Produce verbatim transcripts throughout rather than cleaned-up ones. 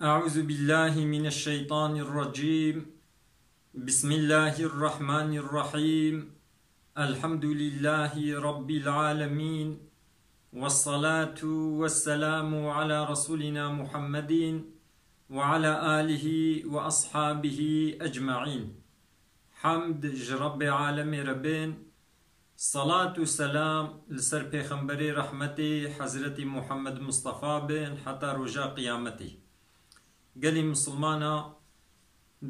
أعوذ بالله من الشيطان الرجيم. بسم الله الرحمن الرحيم. الحمد لله رب العالمين. والصلاة والسلام على رسولنا محمد وعلى آله وأصحابه أجمعين. Hemd ji Rebbê alemê re bên, salat û selam li ser Pêxemberê rehmetê Hezretî Muhammed Mustafa bin heta roja qiyametê. Gelî misilmana,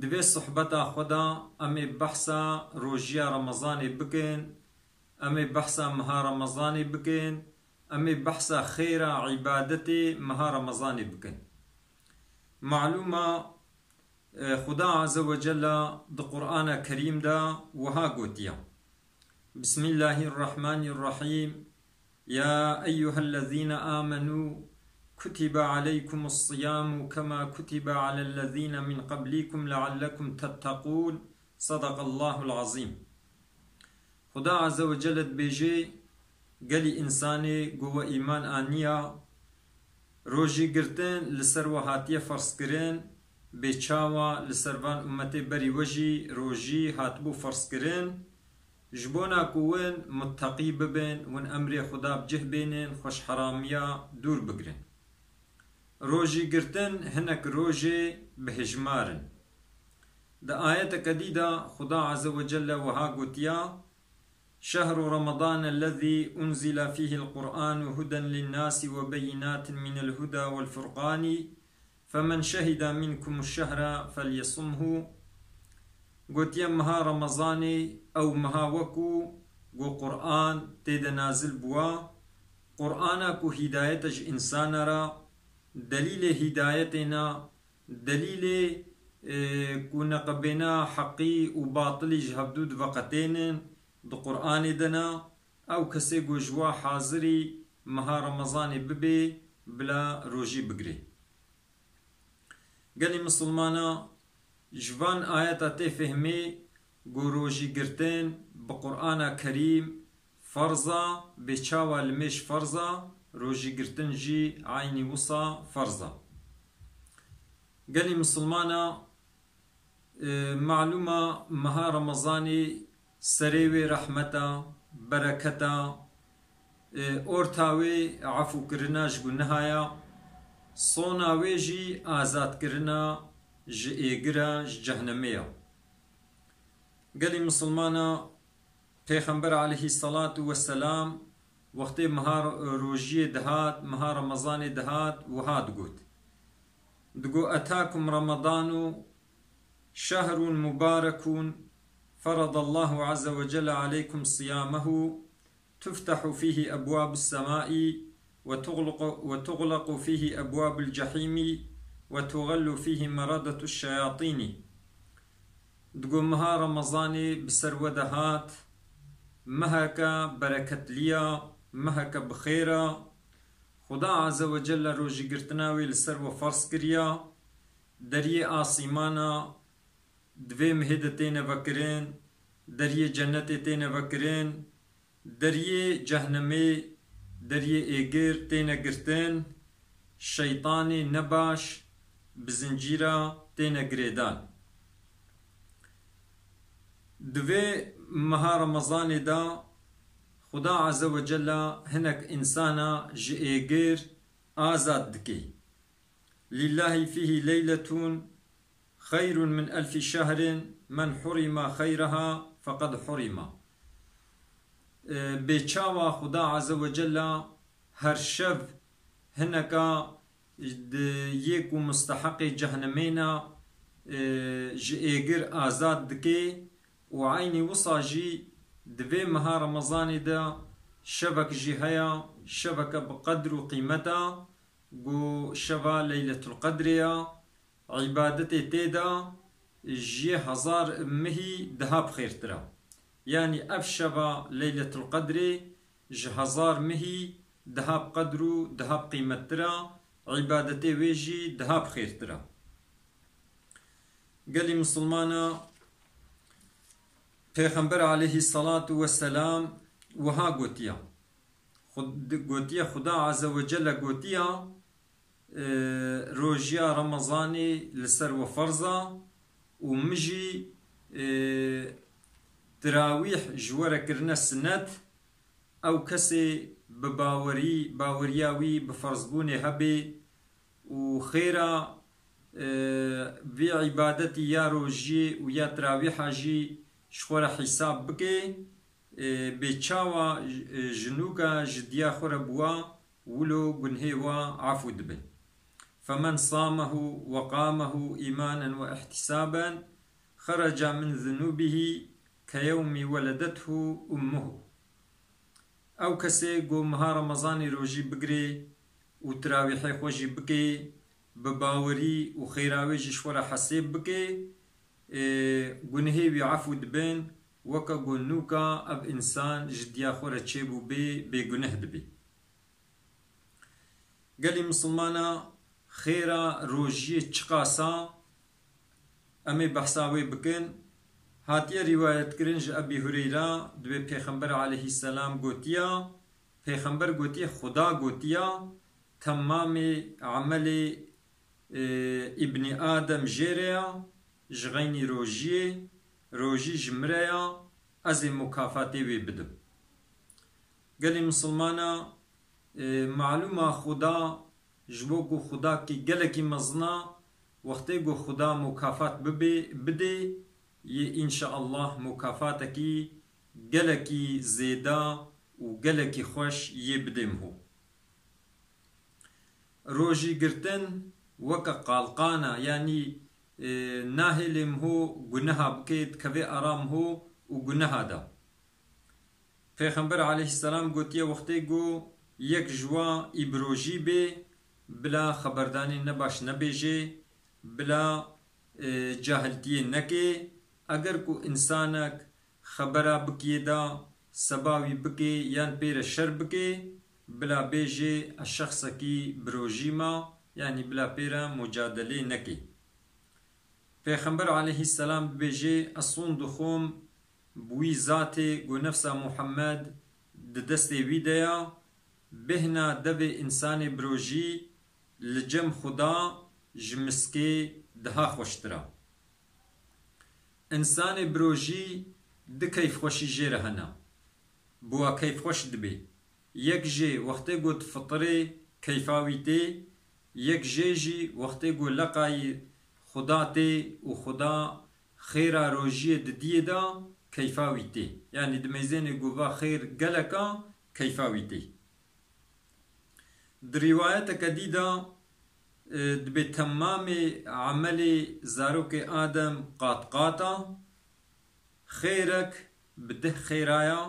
di vê sohbeta xwe de em ê behsa rojiya Remezanê bikin, em ê behsa meha Remezanê bikin, em ê behsa xêra îbadetê meha Remezanê bikin. Malûm e, Xuda Azze ve Celle di Qur'ana Kerîm de wiha gotiye: Bismillahirrahmanirrahîm. Ya eyyuhellezîne âmenû kutibe aleykumus-siyâmu kema kutibe alellezîne min qablîkum leallekum tetteqûn. Sadakallahul azîm. Xuda Azze ve Celle dibêje, gelî însanê ku we îman aniya, rojî girtin li ser we hatiye ferzkirin, bê çawa li ser van ummetê berî we jî rojî hatibû ferzkirin, ji bona ku win mutteqî bibin, win emrê Xuda bi cih bênin, xweşheramiya dûr bigrin. Rojî girtin hinek rojê bi hijmar in. Di ayeteke dî de Xuda Azze ve Celle wiha gotiya: Şehru Ramadan ellezî unzile fîhil Qur'anu huden linnâsi ve beyinatin minel huda vel furqani, femen şehide minkumuş şehre felyesumhu. Gotiye, meha Remezanê ew meha we ku go Qur'an tê de nazil bûwa, Qur'ana ku hîdayet e ji însana re, delîlê hîdayetê ne, delîlê, e, ku neqebêna heqî û batilî ji hevdû diveqetênin, di Qur'anê de ne, ew kesê ku ji we hazirî meha Remezanê bibê, bila rojî bigirê. Gelî misilmana, ji van ayeta tê fehmê ku rojî girtin bi Qur'ana Kerîm ferz a, bê çawa limêj ferz a, rojî girtin jî eynî wisa ferz a. Gelî misilmana, e, malûm a meha Remezanê serê wê rehmet a, bereket a, e, orta wê efûkirina ji guneha ya, sona wê jî azadkirina ji êgir a, ji cehnemê ya. Gelî misilmana, Pêxember aleyhisselatu vesselam wextê meha ro-, rojiyê dihat, meha Remezanê dihat, wiha digot. Digo, "Etakum Ramadanu şehrun mubarekun feradallahu azze ve celle aleykum siyamehu, tuftahu fihi ebwabus semai ve tuğlaqu, ve tuğlaqu fihi ebwabul cehimi ve tuğallu fihi meradatuş şeyatini." Digo, meha Remezanê bi ser we de hat, meheke bereketliya, meheke bi xêr a. Xuda Azze ve Celle rojîgirtina wê li ser we ferz kiriya. Deriyê asîmana di vê mihê de têne vekirin, deriyê cennetê têne vekirin, deriyê cehnemê, deriyê êgir têne girtin, şeytanê nebaş bi zincîra têne girêdan. Di vê meha Remezanê de Xuda Azze ve Celle hinek însana ji êgir azad dike. Lillahi fihi leyletun xeyrun min elfi şehrin, men hurima xeyraha feqad hurima. E, bê çawa Xuda Azze ve Celle her şev hineka di yê ku musteheqê cehnemê ne, e, ji êgir azad dike û eynî wisa jî di vê meha Remezanê de şevek jî heye, şeveke bi qedr û qîmet e, ku şeva Leyletul Qedrê ya, îbadetê tê de ji yê hezar mihî daha bi xêrtir e. Yanî ev şeva Leyletul Qedrê ji hezar mihî daha bi qedr û daha bi qîmettir e, îbadetê wê jî daha bi xêrtir e. Gelî misilmana, Pêxember aleyhisselatu vesselam wiha gotiya. Xud-, gotiye, Xuda Azze ve Celle gotiya, e, rojiya Remezanê li ser we ferz a û min jî, e, tirawîh ji we re kirine sinet. Ew kesê bi bawerî, baweriya wî bi ferzbûnê hebe û xêra, e, vê îbadetî ya rojiyê û ya tirawîha jî ji xwe re hîsab bike, e, bê çawa, e, jinûka ji diya xwe re bûwa, wilo gunhê wa afû dibin. فمن صامه وقامه إيمانا واحتسابا خرج من ذنوبه كيوم ولدته أمه. Ew kesê ku meha Remezanê rojî bigirê û tirawîhê xwe jî bike, bi bawerî û xêra wê jî ji xwe re hesêb bike, ê, gunhê wî efû dibin, weke ku nûka ev însan ji diya xwe re çêbûbê, bêguneh dibê. Gelî misilmana, xêra rojiyê çiqas a, em ê behsa wê bikin. Hatiye rîwayetkirin ji Ebî Hureyra, dibê Pêxember aleyhisselam gotiya, Pêxember gotiye, Xuda gotiya, temamê emelê, e, Îbnî Adem jê re ya, ji xeynî rojiyê, rojî ji min re ya, ez ê mukafatê wê bidim. Gelî misilmana, e, malûma Xuda, ji bo ku Xuda kî gelekî mezin a, wextê ku Xuda mukafat bibê, bidê, yê înşaallah mukafatekî gelekî zêda û gelekî xweş yê bidê miho. Rojî girtin weke qalqan a, yanî, e, nahêlê miho guneha bike, dikeve ara miho û guneha de. Pêxember aleyhisselam gotiye, wextê ku yek ji wa î bi rojî bê, bila xeberdanê nebaş nebêje, bila, e, cahiltiyê neke. Eger ku însanek xebera bikiyê de, seba wî bike yan pê re şer bike, bila bêje, ez şexsekî bi rojî ma, yanî bila pê re mucadelê neke. Pêxember aleyhisselam dibêje, ez sond dixwim bi wî zatê ku nefsa Muhammed di destê wî de ya, bêhna devê însanê bi rojî li cem Xuda ji miskê daha xweştir a. Însanê bi rojî du keyfxweşî jê re hene. Bi wa keyfxweş dibê. Yek jê wextê ku difitirê keyfa wî tê, yek jê jî wextê ku leqayî Xuda tê û Xuda xêra rojiyê didiyê de keyfa wî tê. Yanî dimeyzênê ku va xêr gelek a, keyfa wî tê. Di rîwayeteke dî de, e, dibê temamê emelê zarokê Adem qat qat a, xêrek bi deh xêra ya,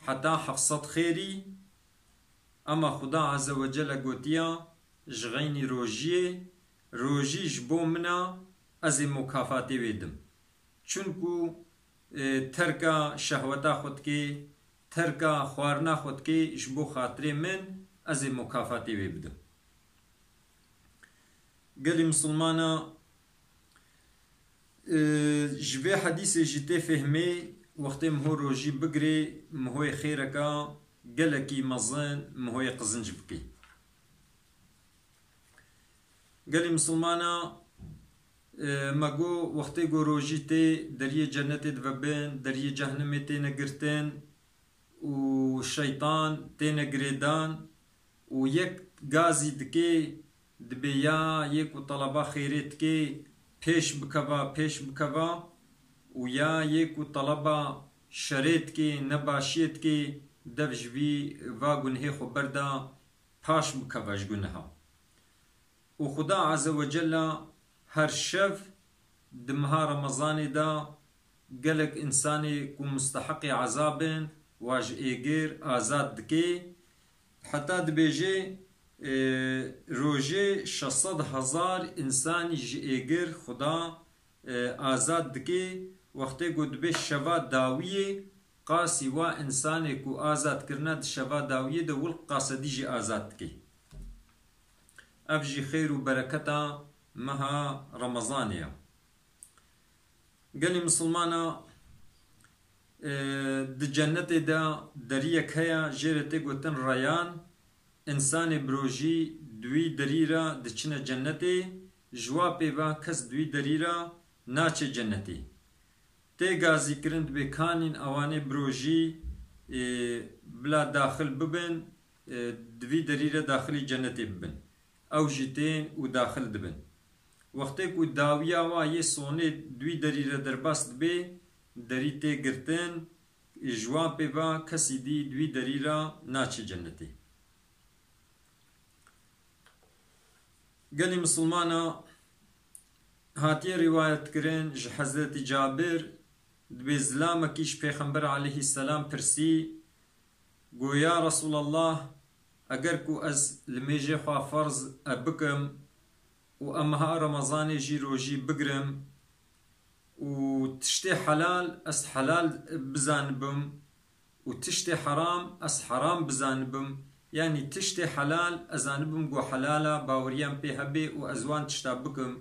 heta heft sed xêrî, ema Xuda Azze ve Celle gotiya, ji xeynî rojiyê, rojî ji bo min a, ez ê mukafatê wê dim. Çunku, e, terka şehweta xwe dikê, terka xwarina xwe dikê, ji bo xatirê min, ez ê mukafatê wê bidim. Gelî misilmana, e, ji vê hedîsê jî tê fehmê, wextê miho rojî bigirê, mihoyê xêreka gelekî mezin, mihoyê qizinc bikê. Gelî misilmana, e, me got, wextê ku rojî tê, deriyê cennetê dive bin, deriyê cehnemê têne girtin û şeytan têne girêdan û yek gazî dikê, dibê ya yê ku teleba xêrê dikê, pêş bikeva, pêş bikeva û ya yê ku teleba şerê dikê, nebaşiyê dikê, dev ji vî va gunhê xwe berda, paş bikeve ji guneha. Û Xuda Azze ve Celle her şev di meha Remezanê de gelek însanê ku musteheqê ezab in, wa ji êgir azad dike. Heta dibêje, e, rojê şeş sed hezar însanî ji êgir Xuda, e, azad dike. Wextê ku dibe şeva dawiyê, qasî wa însanê ku azad kirine di şeva dawiyê de wil qasedî jî azad dike. Ev jî xêr û bereketa meha Remezanê ye. Gelî misilmana, e, di cennetê de deriyek heye, jê re tê gotin Reyan, însanê bi rojî di wî derî re diçine cennetê, ji wa pê ve kes di wî derî re naçe cennetê. Tê gazîkirin dibê kanîn ewanê bi rojî, ê, bila daxil bibin, ê, di vî derî re daxilî cennetê bibin. Ew jî tên û daxil dibin. Wextê ku dawiya wa yê sonê di wî derî re derbas dibê, derî tê girtin, ji wan pê ve kesî dî di wî derî re naçe cennetê. Gelî misilmana hatiye rîwayetkirin ji Hezretî Cabir, dibê zilamekî ji Pêxember aleyhisselam pirsî, got, Ya Resulallah, eger ku ez limêjê xwe ferz e bikim û em meha Remezanê jî rojî bigrim û tiştê helal ez helal bizanibim û tiştê heram ez heram bizanibim, yanî tiştê helal ez zanibim ku helal e, baweriyan pê hebe û ez wan tişta bikim,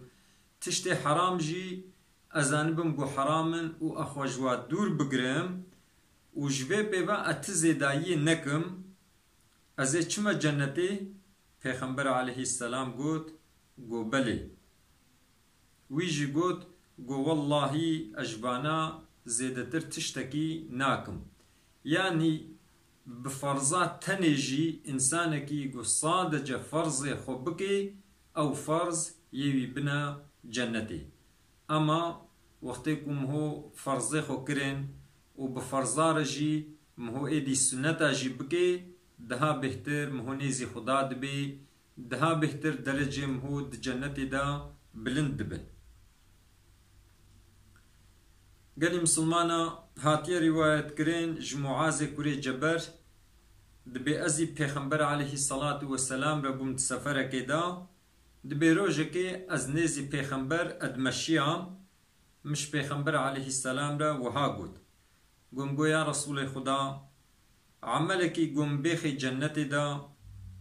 tiştê heram jî ez zanibim ku heram in û ez xwe ji wa dûr bigirim û ji vê pê ve ez ti zêdayiyê nekim, ez ê çime cennetê? Pêxember aleyhisselam got, got, Belê. Wî jî got, got, Wellahî ez ji vana zêdetir tiştekî nakim. Yanî bi ferza tenê jî însanekî ku sadece ferzê xwe bike, ew ferz yê wî bine cennetê. Ema wextê ku miho ferzê xwe kirin û bi ferza re jî miho êdî suneta jî bike, daha bêhtir miho nêzî Xuda dibê, daha bêhtir derecê miho di cennetê de bilind dibin. Gelî misilmana hatiye rîwayetkirin ji Muazê kurê Ceber, dibê ez î Pêxember aleyhisselatu vesselam re bûm di seferekê de, dibê rojekê ez nêzî Pêxember ez dimeşiyam, min ji Pêxember aleyhisselam re wiha got, Got, min got, Ya Resûlê Xuda, emelekî got min bêxê cennetê de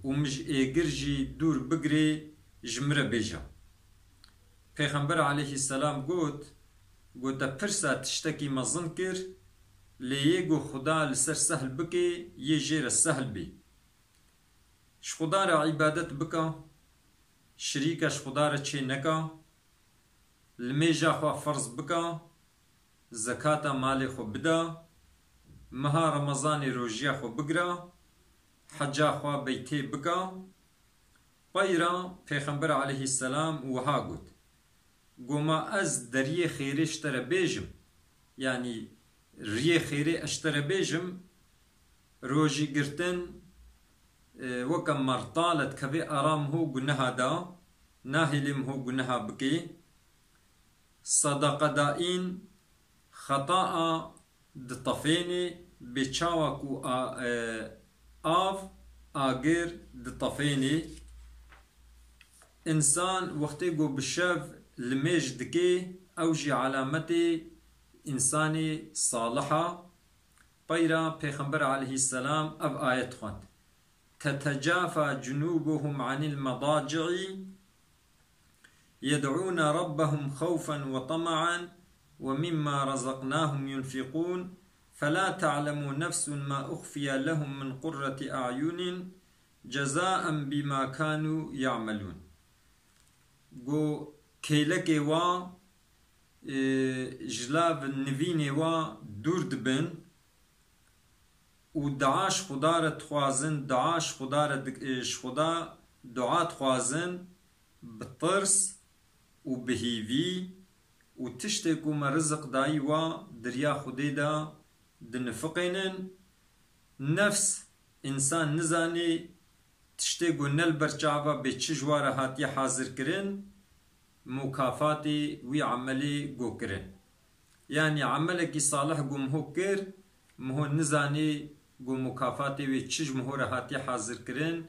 û min ji êgir jî dûr bigirê, ji min re bêje. Pêxember aleyhisselam got, Got, te pirsa tiştekî mezin kir, lê yê got Xuda li ser sehl bike, yê jê re sehl bê. Ji Xuda re îbadet bike, şirîka ji Xuda re çê neke, limêja xwe ferz bike, zekata malê xwe bide, meha Remezanê rojiya xwe bigire, heca xwe beytê bike. Peyra Pêxember aleyhisselam wiha got, Got, ma ez deriyê xêrê ji te re bêjim, yanî riyê xêrê ez ji te re bêjim, rojî girtin, e, weke mertal e, dikeve ara miho guneha de, nahêlê miho guneha bikê. Sedeqedaîn xetaa ditefênê, bê çawa ku a, e, av agir ditefênê. Însan wextê ku bi şev limêj dikê, ew jî alametê însanê salih a. Peyra Pêxember aleyhisselam ev ayet xwend. تتجافى جنوبهم عن المضاجع يدعون ربهم خوفا وطمعا ومما رزقناهم ينفقون فلا تعلم نفس ما أخفي لهم من قرة أعين جزاء بما كانوا يعملون. Got, kêlekê wa, e, ji lav nivînê wa dûr dibin û dua ji Xuda re dixwazin, dua ji Xuda re dik-, e, ji Xuda dua dixwazin, bi tirs û bi hîvî û tiştê ku me riziq dayî wa di riya Xwedê de dinifiqênin. Nefs, însan nizanê tiştê ku ne li ber çava bê çi ji wa re hatiye hazirkirin, mukafatê wî emelê got kirin. Yanî emelekî salih ku miho kir, miho nizanî ku mukafatê wê çi ji miho re hatiye hazirkirin.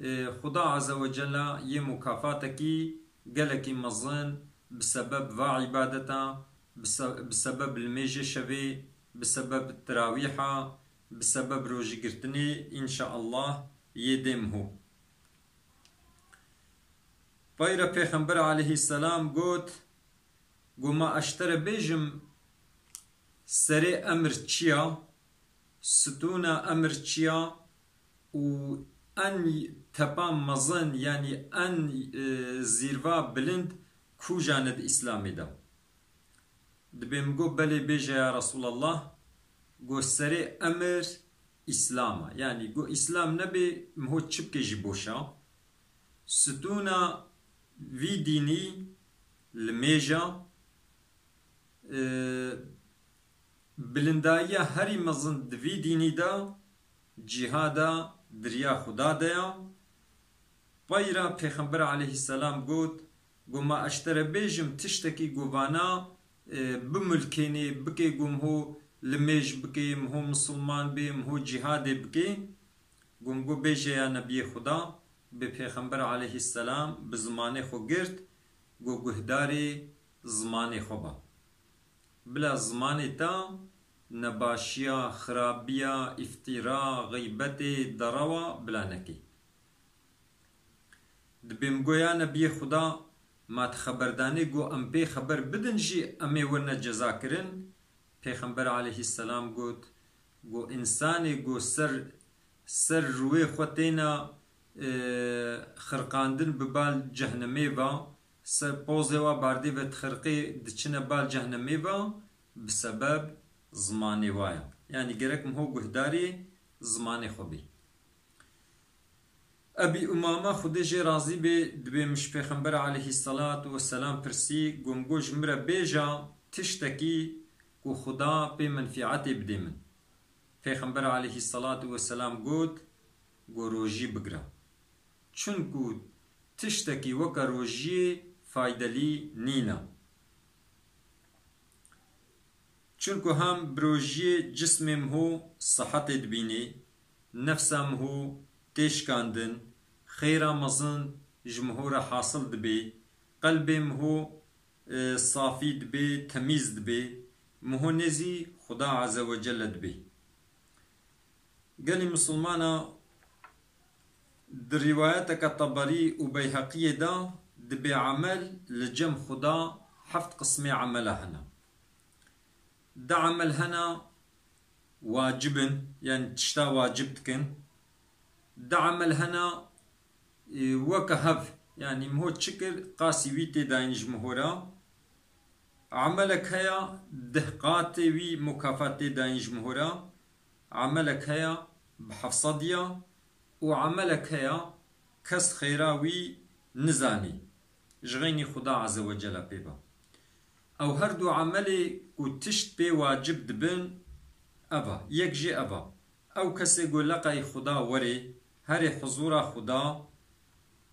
Ê, Xuda Azze ve Cella yê mukafatekî gelekî mezin bi sebeb va îbadeta, bi se-, bi sebeb limêjê şevê, bi sebeb tirawîha, bi sebeb rojîgirtinê, înşaallah, yê dê miho. Peyre Pêxember aleyhisselam got, Got, ma ez ji te re bêjim, serê emir çi ya, stûna emir çi ya û En tepa mezin, yanî en, e, zîrva bilind kûjan e di Îslamê de? Dibê min got, belê, bêje ya Resulallah, got, serê emir Îslam e. Yanî got, Îslam nebê, min ho çi bikê jî boş e. Stûna vî dînî limêj e. E, bilindayiya herî mezin di vî dînî de cîhad e, di riya Xuda de ye. Peyra Pêxember aleyhisselam got, got, ma ez ji te re bêjim tiştekî got vana, e, bimilkênê, bikê got min ho limêj bikê, min ho misilman bê, min ho cîhadê bikê? Got, got, bêje ya Nebiyê Xuda, bi Pêxember aleyhisselam bi zimanê xwe girt, got, guhdarê zimanê xwe be. Bila zimanê te nebaşiya, xirabiya, îftîra, xeybetê, derewa bila nekê. Dibê min got, ya Nebiyê Xuda, ma tu xeber danê, got, em pê xeber bidin jî em ê werine cezakirin? Pêxember aleyhisselam got, got, însanê, got, ser, ser rûyê xwe têne, e, xirqandin bi bal cehnemê ve, ser pozê wa bardê ve dixirqê diçine bal cehnemê ve, bi sebeb zimanê wa ye. Yanî gerek min ho guhdarê zimanê xwe bê. Ebî Umame, Xwedê jê razî bê, dibê min ji Pêxember aleyhisselatu vesselam pirsî, got, min got, ji min re bêje tiştekî ku Xuda pê menfîetê bidê min. Pêxember aleyhisselatu vesselam got, got, rojî bigire. Çunku tiştekî weke rojiyê faydelî nîne. Çunku hem bi rojiyê cismê min ho sihetê dibînê, nefsa min ho tê şikandin, xêra mezin ji min ho re hasil dibê, qelbê min ho, e, safî dibê, temîz dibê, min ho nêzî Xuda Azze ve Celle dibê. Gelî misilmana di rîwayeteke Teberî û Beyheqiyê de dibê emel li cem Xuda heft qismê emela hene. Du emel hene wacib in, yanî tişta wacib dikin. Du emel hene, e, weke hev, yanî min ho çi kir, qasî wî tê dayîn ji min ho re. Emelek heye deh qatê wî mukafat tê dayîn ji min ho re. Emelek heye bi heft sed ya û emelek heye kes xêra wî nizanî, ji xeynî Xuda Azze ve Celle pê be. Ew her du emelê ku tişt pê wacib dibin, ev e. Yek jê ev e. Ew kesê ku leqey Xuda werê, herê huzura Xuda,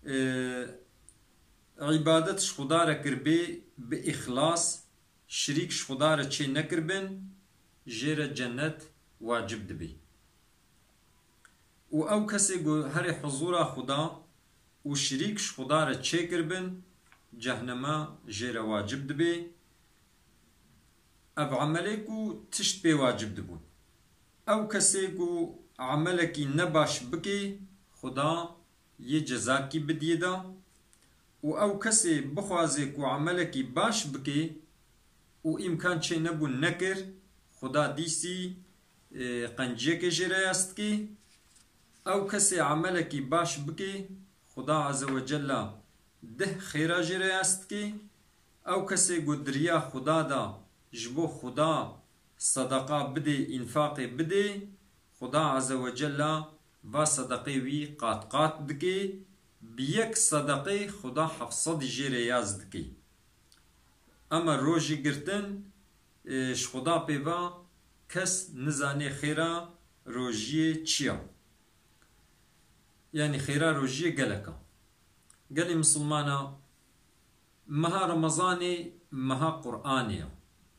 e, îbadet ji Xuda re kiribê bi îxlas, şirîk ji Xuda re çê nekiribin, jê re cennet wacib dibê. Û ew kesê ku herê huzura Xuda û şirîk ji Xuda re çêkiribin, cehneme jê re wacib dibê. Ev emelê ku tişt pê wacib dibûn. Ew kesê ku emelekî nebaş bikê, Xuda yê cezakî bidiyê de. Û ew kesê bixwazê ku emelekî baş bikê û îmkan çê nebûn nekir, Xuda dîsî, e, qenciyekê jê re yas dikê. Ew kesê emelekî baş bikê, Xuda Azze ve Celle deh xêra jê re yas dikê. Ew kesê ku di riya Xuda de ji bo Xuda sedeqa bidê, înfaqê bidê, Xuda Azze ve Celle va sedeqê wî qat qat dikê, bi yek sedeqê Xuda heft sedî jê re yaz dikê. Ema rojî girtin, e, ji Xuda pê ve kes nizanê xêra rojiyê çi ya. Yanî xêra rojiyê gelek e. Gelê misilmana, meha Remezanê meha Qur'anê ye.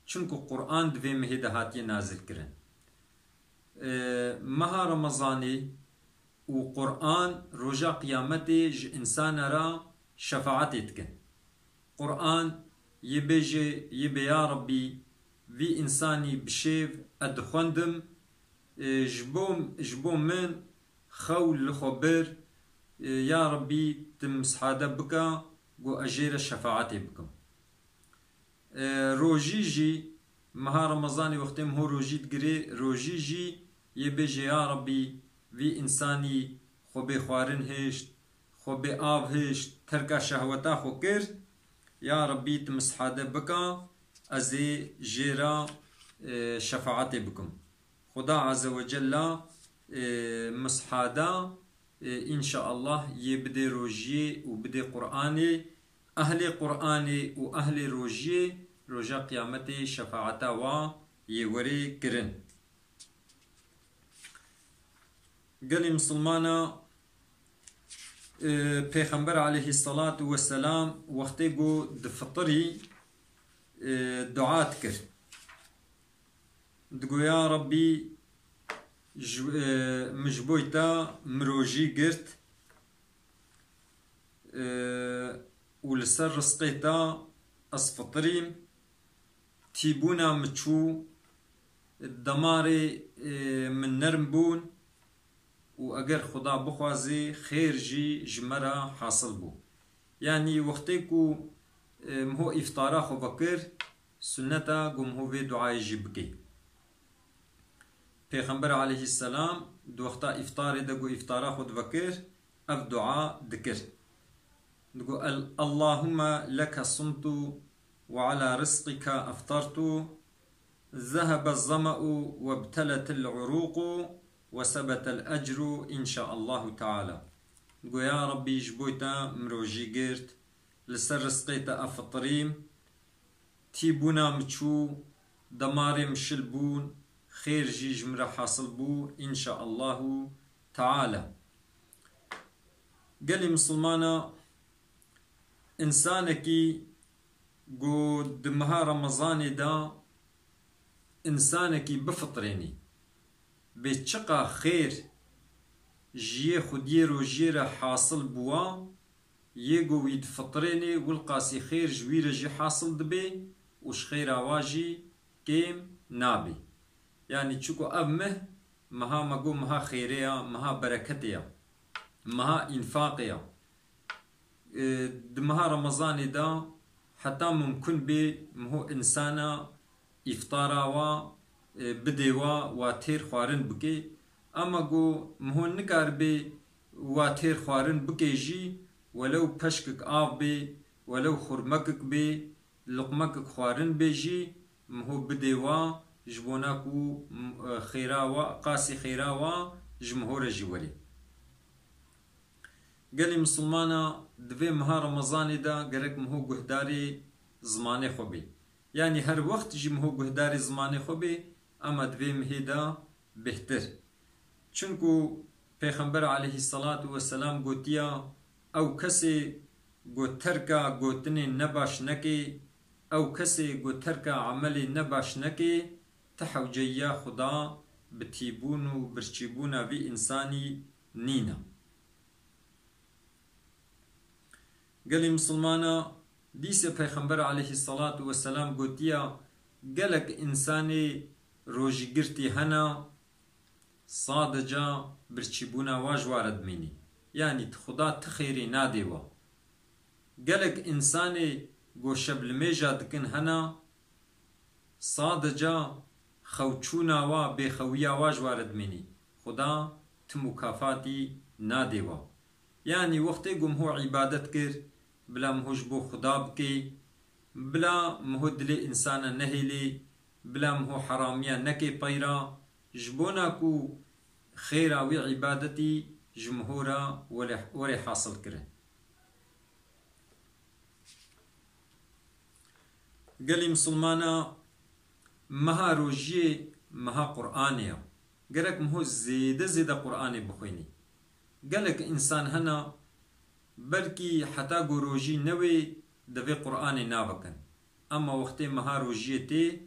Çunku Qur'an di vê mehê de hatiye nazil kirin. E, meha Remezanê û Qur'an roja qiyametê ji însana re şefaetê dikin. Qur'an yê bêje, yê bê ya Rebbî, vî însanî bi şêv ez dixwendim, e, ji bo, ji bo min xew li xwe bir, e, ya Rebbî, tu mishade bike, ku ez jê re şefaetê bikim. E, rojî jî, meha Remezanê wextê min ho rojî digirê, rojî jî yê bêje, ya Rebbî, vî însanî xwe bê xwarin hişt, xwe bê av hişt, terka şehweta xwe kir, ya Rebbî tu mishade bika, ez ê jê re, e, şefaetê bikim. Xuda Azze ve Cella, e, mishada, e, înşaallah yê bidê rojiyê û bidê Qur'anê, ehlê Qur'anê û ehlê rojiyê roja qiyametê şefaeta wa yê werê kirin. Gelî misilmana, e, Pêxember aleyhisselatu vesselam wextê ku difitirî, e, dua dikir. Digo, ya Rebbî, ji, e, min ji bo te mirojî girt, e, û li ser rizqê te ez fitirîm, tîbûna min çû, demarê, e, min nerm bûn û eger Xuda bixwazî, xêr jî ji me re hasil bû. Yanî wextê ku, e, miho îftara xwe vekir, sunnet e ku miho vê duayê jî bike. Pêxember aleyhisselam di wexta îftarê de ku îftara xwe divekir, ev dua dikir. Digo, "El-, Allahümme leke sumtu ve ala rizqike eftartu, zehebe zama'u ve bteletil uruqu ve sebetel ecru inşaallahu teala." Digo, ya Rebbî, ji bo te mirojî girt, li ser rizqê te efitirîm, tîbûna min çû, demarê min şil bûn, xêr jî ji min re hasil bû, înşaallahu teala. Gelî misilmana, însanekî ku di meha Remezanê de însanekî bifitirênî, bê çiqa xêr ji yê xwediyê rojiyê re hasil bûwa, yê ku wî difitirênê, wilqasî xêr ji wî re jî hasil dibê û ji xêra wa jî kêm nabê. Yanî çiku ev meh, meha me got meha xêrê ya, meha bereketê ya, meha înfaqê ya. E, di meha Remezanê de heta mumkun bê miho însana îftara wa, e, bidê wa, wa têr xwarin bike. Ema ku miho nikaribê wa têr xwarin bike jî, welew peşkik av bê, welew xurmekik bê, luqmekik xwarin bê jî, miho bidê wa, ji bona ku, m-, e, xêra wa, qasî xêra wa ji miho re jî werê. Gelî misilmana, di vê meha Remezanê de gerek miho guhdarê zimanê xwe bê. Yanî her wext jî miho guhdarê zimanê xwe bê, ema di vê mehê de bêhtir. Çunku Pêxember aleyhisselatu vesselam gotiya, ew kesê ku terka gotinê nebaş nekê, ew kesê ku terka emelê nebaş nekê, ti hewceyiya Xuda bi tîbûn û birçîbûna vî însanî nîne. Gelî misilmana, dîse Peyxember aleyhisselatu vesselam gotiya, gelek însanê rojîgirtî hene, sadeca birçîbûna wa ji wa re dimînî. Yanî ti Xuda ti xêrî nadê wa. Gelek însanê ku şevlimêja dikin hene, sadeca xewçûna wa, bêxewiya wa ji wa re dimînî. Xuda ti mukafatî nadê wa. Yanî wextê ku miho îbadet kir, bila miho ji bo Xuda bikê, bila miho dilê însana nehêlê, bila miho heramiya nekê peyra, ji bona ku xêra wî îbadetî ji miho re were, were hasil kirin. Gelî misilmana, meha rojiyê meha Qur'anê ya. Gerek miho zêde zêde Qur'anê bixwînî. Gelek însan hene, belkî heta ku rojî newê divê Qur'anê navekin. Ema wextê meha rojiyê tê,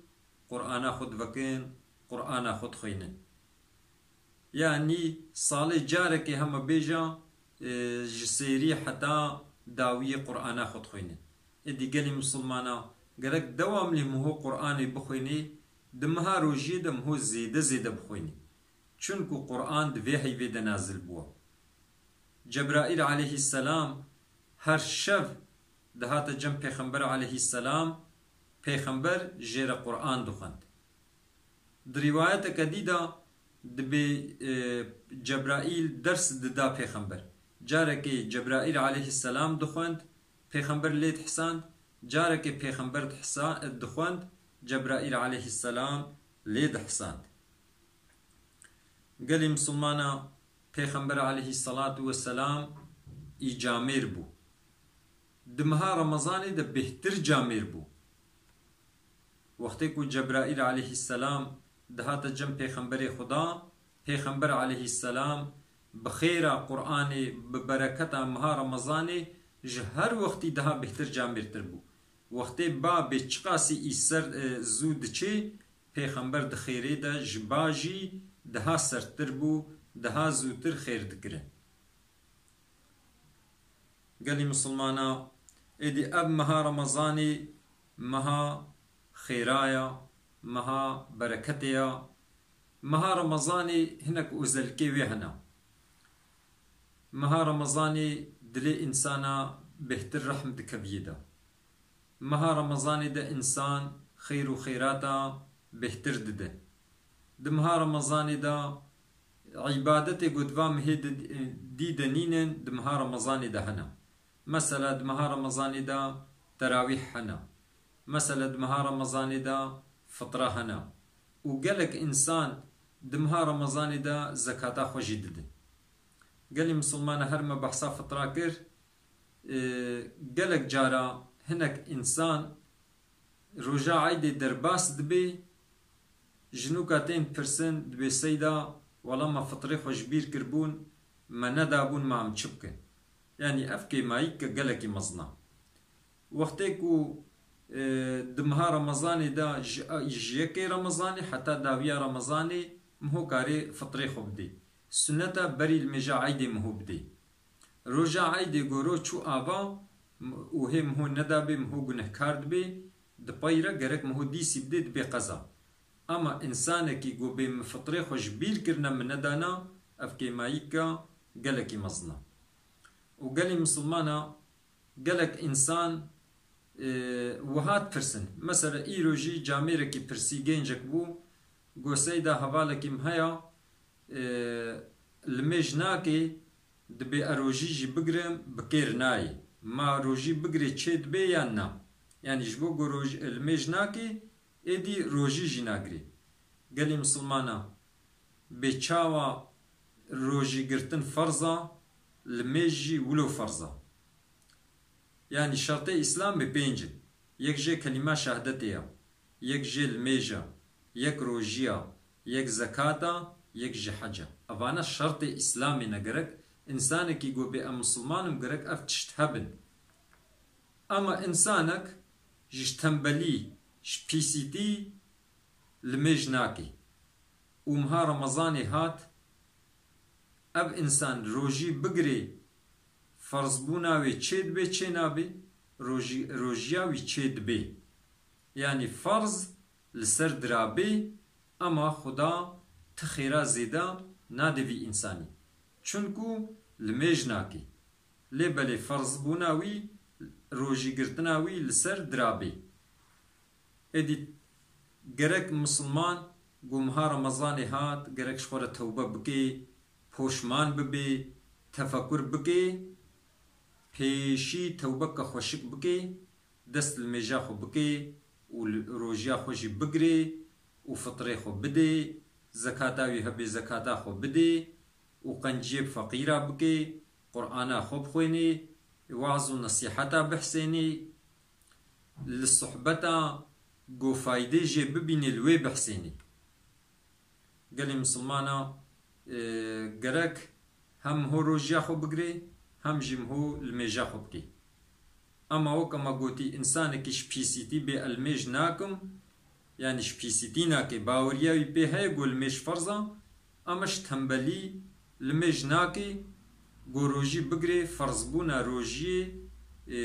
Qur'ana xwe divekin, Qur'ana xwe dixwînin. Yanî salê carekê hema bêja, e, ji sêrî heta dawiyê Qur'ana xwe dixwînin. Êdî gelî misilmana gerek dewamlî miho Qur'anê bixwînê, di meha rojiyê de miho zêde zêde bixwînê. Çunku Qur'an di vê heyvê de nazil bûwa. Cebraîl aleyhisselam her şev dihate cem Pêxember aleyhisselam, Pêxember jê re Qur'an dixwend. Di rîwayeteke dî de dibê, e, Cebraîl ders dida pêxember. Carekê Cebraîl aleyhisselam dixwend, pêxember lê dihesand, carekê pêxember dihesa-, dixwend, Cebraîl aleyhisselam lê dihesand. Gelî misilmana, pêxember aleyhisselatu vesselam î camêr bû. Di meha Remezanê de bêhtir camêr bû. Wextê ku Cebraîl aleyhisselam dihate cem pêxemberê Xuda, pêxember aleyhisselam bi xêra Qur'anê, bi bereketa meha Remezanê ji her wextî daha bêhtir camêrtir bû. Wextê babê çiqasî î ser, e, zû diçê, pêxember di xêrê de ji ba jî daha serttir bû, daha zûtir xêr dikirin. Gelî misilmana, êdî ev meha Remezanê meha xêra ya, meha bereketê ya. Meha Remezanê hinek ozelkê wê hene. Meha Remezanê dilê însana bêhtir rehm dikeviyê de. Meha Remezanê de însan xêr û xêrata bêhtir dide. Di meha Remezanê de îbadetê ku di va mehê di, dî de nînin, di meha Remezanê de hene. Mesela di meha Remezanê de terawîh hene. Mesela di meha Remezanê de fitra hene. Û gelek însan di meha Remezanê de zekata xwe jî didin. Gelî misilmana, her me behsa fitra kir, e, gelek cara hinek însan roja eydê derbas dibe, jinûka tên pirsin, dibê seyda, wela me fitrê xwe ji bîr kiribûn, me nedabûn, me em çi bikin? Yanî ev kêmayîke gelekî mezin e. Wextê ku, e, di meha Remezanê de ji, ji yekê Remezanê heta dawiya Remezanê miho karê fitrê xwe bidê. Suneta berî li mêja eydê miho bidê. Roja eydê goro çû ava, m-, û hê miho nedabê, miho gunehkar dibê, di pey re gerek miho dîsî bidê, dibê qeza. Ama însanekî ku bê min fitrê xwe ji bîr kirine, min nedana, ev kêmayîka gelekî mezin e. Û gelî misilmana, gelek însan, e, wiha dipirsin. Mesela îro jî camêrekî pirsî, gencek bû, go seyda, hevalekî min heye, e, li mêj nake, dibê e rojî jî bigirim, bi kêr nayê. Ma rojî bigirê çê dibê yan na? Yanî ji bo ku roj-, li mêj nake, êdî rojî jî nagirê. Gelî misilmana, bê çawa rojî girtin ferz a, li mêj jî wilo ferz a? Yanî şertê Îslamê pênc in. Yek jê kelîma şehadetê ya, yek jê li mêj a, yek rojî ya, yek zekat a, yek jî hec a. Evane şertê Îslamê ne, gerek însanekî go bê em misilman im, gerek ev tişt hebin. Ama însanek ji tembelî, ji pîsîtî li mêj nake. Û meha Remezanê hat, ev însan rojî bigirê, ferzbûna wê çê dibê, çê nabê? Rojî-, rojiya wî çê dibê. Yanî ferz li ser dirabê, ema Xuda ti xêra zêde nade vî însanî. Çunku li mêj nake. Lê belê ferzbûna wî, rojîgirtina wî li ser dirabê. Êdî gerek misilman ku meha Remezanê hat, gerek ji xwe re tewbe bike, poşman bibe, tefekur bike, pêşî tewbeke xweşik bike, dest li mêja xwe bike û li rojiya xwe jî bigire û fitrê xwe bide, zekata wî hebe, zekata xwe bide û qenciyê bi feqîra bike, Qur'ana xwe bixwêne, waz û nesîheta bihsêne, li sohbeta ku faydê jê bibîne li wê bihsêne. Gelê misilmana, e, gerek hem ho rojiya xwe bigirê, hem jî ho li mêja xwe bikê. Ema weke me gotî, însanekî ji pîsîtî bê, el mêj nakim, yanî ji pîsîtî nake, baweriya wî pê heye ku li mêj ferz a, ama ji tembelî li mêj nake, ku rojî bigirê, ferzbûna rojiyê, e,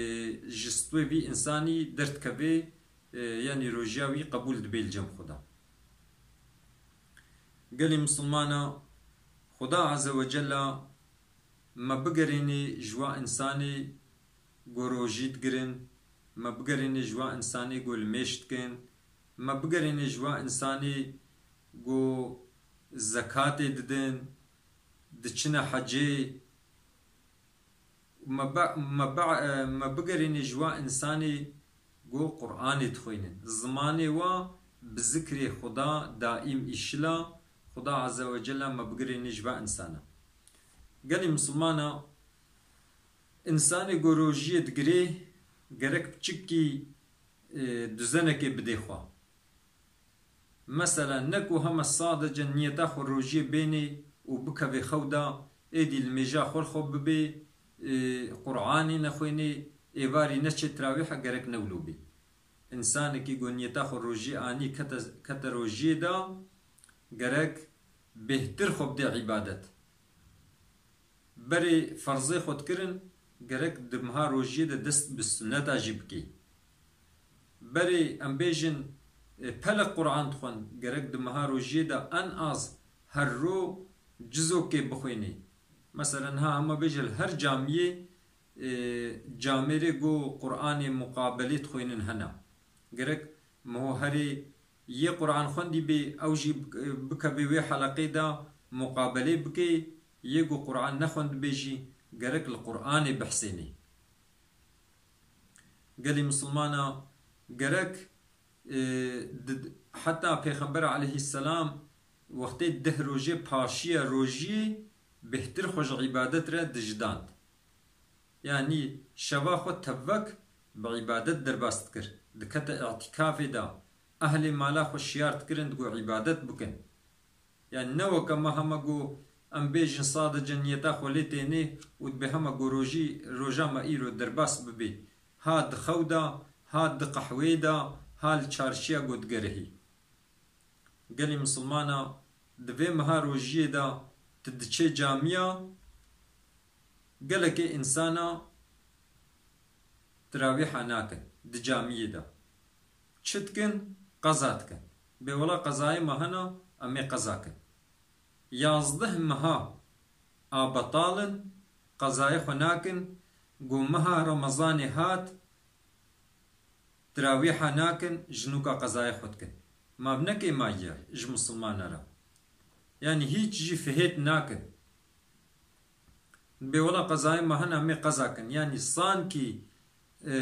ji stûyê vî însanî derdikeve, e, yanî rojiya wî qebûl dibe li cem Xuda. Gelî misilmana, Xuda Azze ve Cella me bigerênê ji wa însanê ku rojî digirin, me bigerênê ji wa însanê ku li mêj dikin, me bigerênê ji wa însanê ku zekatê didin, diçine hecê. Me ba-, me ba-, e, me bigerînê ji wa însanê ku Qur'anê dixwînin. Zimanê wa bi zikrê Xuda daîm îşila, Xuda Azze ve Celle me bigerînê ji va însana. Gelî misilmana, însanê ku rojiyê digirê, gerek piçikî, e, duzenekê bidê xwe. Mesela, ne ku hema sadece niyeta xwe rojiyê bênê û bikevê xew de, êdî li mêja xwe xwe bibê, e, Qur'anê nexwênê, êvarî neçê tirawîha, gerek ne wilo bê. Însanekî ku niyeta xwe rojiyê anî kete, kete rojiyê de, gerek bêhtir xwe bidê îbadet. Berê ferzê xwe dikirin, gerek di meha rojiyê de dest bi sunneta jî bikê. Berê em bêjin, e, pelek Qur'an dixwend, gerek di meha rojiyê de en az her ro cizokê bixwînê. Mesela niha hema bêje li her camiyê, e, camêrê ku Qur'anê muqabelê dixwînin hene. Gerek miho herê yê Qur'an xwendî bê, ew jî bik-, bikevê wê heleqê de muqabelê bikê, yê ku Qur'an nexwendibê jî gerek li Qur'anê bihsênê. Gelî misilmana gerek, e, di-, heta Pêxember aleyhisselam wextê deh rojê paşiya rojiyê bêhtir xwe ji îbadet re dijidand. Yanî şeva xwe tevvek bi îbadet derbas dikir. Dikete îtîkafê de, ehlê mala xwe şiyar dikirin, digo îbadet bikin. Yanî ne weke me hema go em bêjin sadece niyeta xwe lê tênê û dibê hema go rojî, roja me îro derbas bibê. Ha di xew de, ha di qehwê de, ha li çarşiya go digerihî. Gelî misilmana di vê meha rojiyê de tu diçê camiya, gelekê însana tirawîha nakin di camiyê de. Çi dikin? Qeza dikin. Bê wela qezayê me hene, em ê qeza kin. Yazdeh meha a betal in, qezayê xwe nakin, ku meha Remezanê hat, tirawîha nakin, ji nûka qezayê xwe dikin. Ma bi ne kêmayî ye ji misilmana re. Yanî hîç jî fihêt nakin. Bê wela qezayê me hene, em ê qeza kin. Yanî sankî, e,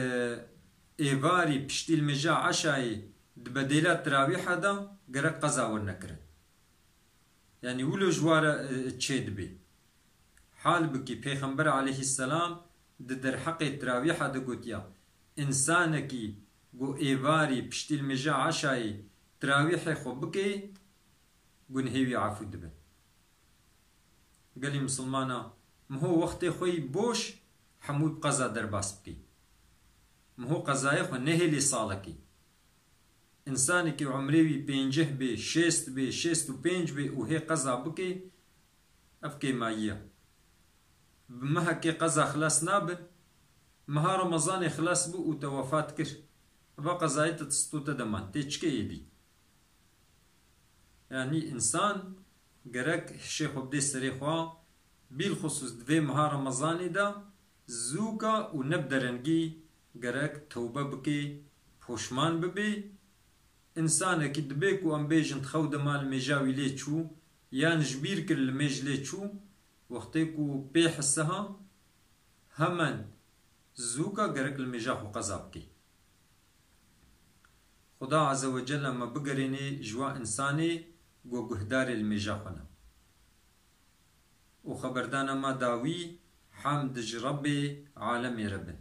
êvarî piştî li mêja eşayê di bedêla tirawîha de gerek qeza werne kirin. Yanî wilo ji wa re, e, çê dibê. Halbikî Pêxember aleyhisselam di derheqê tirawîha de gotiya, însanekî ku êvarî piştî li mêja eşayê tirawîhê xwe bikê, gunhê wî efû dibin. Gelî misilmana, miho wextê xwe yî boş hemû bi qeza derbas bikî. Miho qezayê xwe nehêlî salekî. Însanekî umrê wî pêncih bê, şêst bê, şêst û pênc bê û hê qeza bikê, ev kêmayî ye. Bi mehekê qeza xilas nabin. Meha Remezanê xilas bû û te wefat kir. Eva qezayê te di stû te de man. Tê çi kê êdî? Yanî însan gerek hişê xwe bidê serê xwe, bîlxusûs di vê meha Remezanê de zûka û ne bi derengî gerek tewbe bikê, poşman bibê. Însanekî dibê ku em bêjin di xew de ma li mêja wî lê çû, yan ji bîr kir li mêj lê çû, wextê ku pê hisiha, hemen zûka gerek li mêja xwe qeza bikê. Xuda Azze ve Celle me bigerînê ji wa însanê ku guhdarê li mêja xwe ne. Û xeberdana me dawî, hemd ji Rebbê alemê re bin.